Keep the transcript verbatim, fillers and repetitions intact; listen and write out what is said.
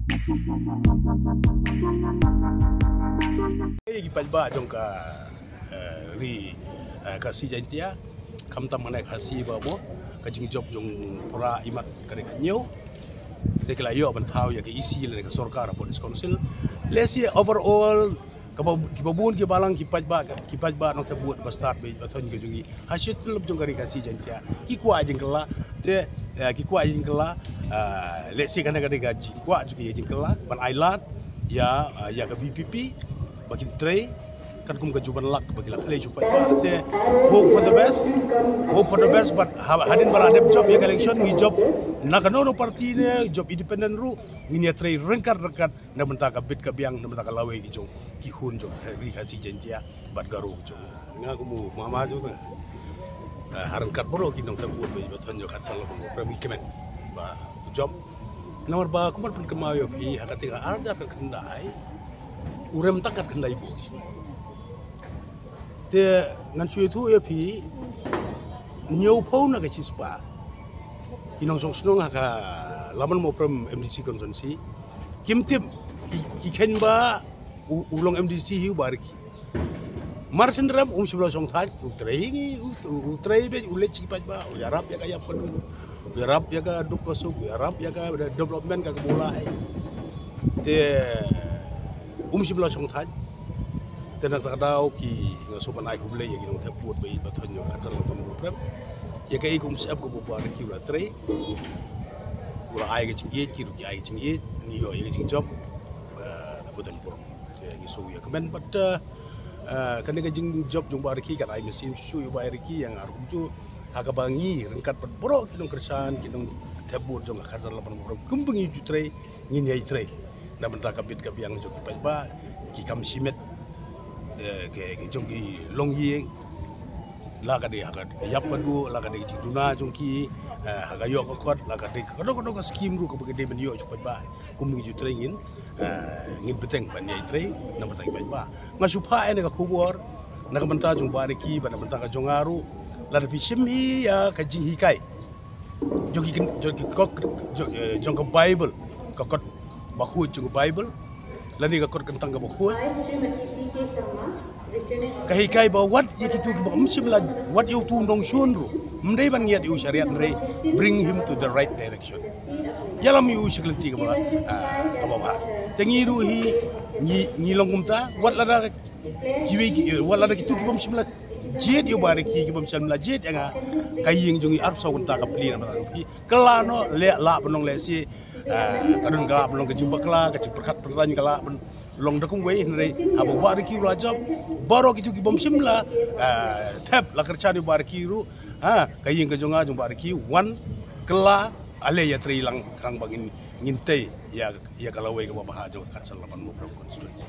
Ki paidbah jong ka, eh, ri, eh, Khasi Jaintia, khamtam ma na Khasi ba mo, ka jingjop jong para imat ka dei ka ñiew. Te ki la ïoh ban thaw ïa ka E C lane ka sorkar hapoh District Council. Lehse overall, kaba, kiba bun ki balang ki paidbah, ki paidbah nongthep vote ba stad beit ba thon ka jong ngi ha shi tyllup jong ka ri Khasi Jaintia ki kwah jingkylla. Te, eh, ki kwah jingkylla, eh, lehse kane ka dei ka jingkwah jong ki jingkylla ban ai lad ïa, eh, ïa ka V P P ba kin trei katkum ka ju ban lak ba ki la khlei shu paidbah. Te hope for the best, hope for the best, but ha-, hadien ba la dep jop ïa ka election ngi jop na kano kano party ne jop independent ruh ngin ïa trei ryngkat ryngkat na bynta ka bit ka biang, na bynta ka lawei ki jong ki khun jong ka ri Khasi Jaintia bad Garo ki jong. Nga kum u mama jong nga, eh, ha ryngkat baroh ki nongthep vote ba thon jong ka Khadsan Laban Mawprem ngi kmen ba u jop. Namar ba kumba pynkynmaw ïa phi ha ka teng ar hajar khyndai, u rem tang kat khyndai vote. Te ngan shu ïathuh ïa phi, ñiewphew na ka shispah ki nongshong shnong ha ka Laban Mawprem M D C constituency kim tip ki, ki kheiñ ba u, u long M D C hi u Bah Ricky. Mar shen rem um shym la shong thait, u trei ngi, u, u, u trei beit, u leit sha ki paidbah, u ïarap ïa ka ïap ka duh, u ïarap ïa ka duk ka suk, u ïarap ïa ka development ka kaba u lah ai. Te um shym la shong thait. Te na kata ka daw ki, nga shu ban ai khublei ïa ki nongthep vote ba ïeit ba thon jong ka Khadsan Laban Mawprem. Ïa kaei kum syep kaba u Bah Ricky u la trei, u la ai ka jingïeit, ki ruh ki ai ka jingïeit, ngi ïoh ïa ka jingjop, eh, na bynta burom. Te ngi shu ïa kmen bad, eh, eh, kane ka jingjop jong u Bah Ricky kan ai mynsiem shuh shuh ïa u Bah Ricky, ïa nga ruh kumjuh, ha kaba ngi ryngkat bad baroh ki nongkyrshan, ki nongthep vote jong ka Khadsan Laban Mawprem kumba ngi ju trei, ngin ïai trei na bynta ka bit ka biang jong ki paidbah, ki kam shimet, eh, ki, ki jong ki longïing, la ka dei ha ka ïap ka duh, la ka dei ka jingduna jong ki, eh, ha ka ïoh ka kot, la ka dei kano kano ka skim ruh kaba ka dei ban ïoh jong ki paidbah, kum ngi ju trei ngin, eh, ngin bteng ban ïai trei na bynta ki paidbah. Nga shu phah ïa kane ka khubor na ka bynta jong u Bah Ricky bad na ka bynta ka jong nga ruh, lada phi shim hi ïa ka jinghikai jong ki, jong ki kot, jong, eh, jong ka Bible, ka kot bakhuid jong ka Bible, lane ka kot kyntang kaba khuid, ka hikai ba wat ïa kitu kiba ym shym la, wat ïa utu u nongshun ruh, ym dei ban ngiat ïa u sha riat, hynrei bring him to the right direction. Ïalam ïa u sha ka lynti kaba, ah, kaba bha. Te ngi ruh hi ngi, ngi long kumta, wat lada kiwei ki, eh, wat lada kitu ki bym shym la jied ïa u Bah Ricky, ki bym shym la jied ïa nga, ka ïing jong ngi arphew saw kynta ka pli na bynta ki. Kylla noh, leh lah ban long lehse, eh, ka don ka lah ban long ka jingbakla, ka jingpyrkhat pyrshah ka lah ban long da kumwei, hynrei haba u Bah Ricky u la jop, baroh kitu ki bym shym la, eh, thep la kyrshan ïa u Bah Ricky ruh, ha, ka ïing ka jong nga jong u Bah Ricky, wan kylla, ale ïatrei lang, khnang ba ngin, ngin tei ïa, ïa ka lawei kaba bha jong ka Khadsan Laban Mawprem constituency.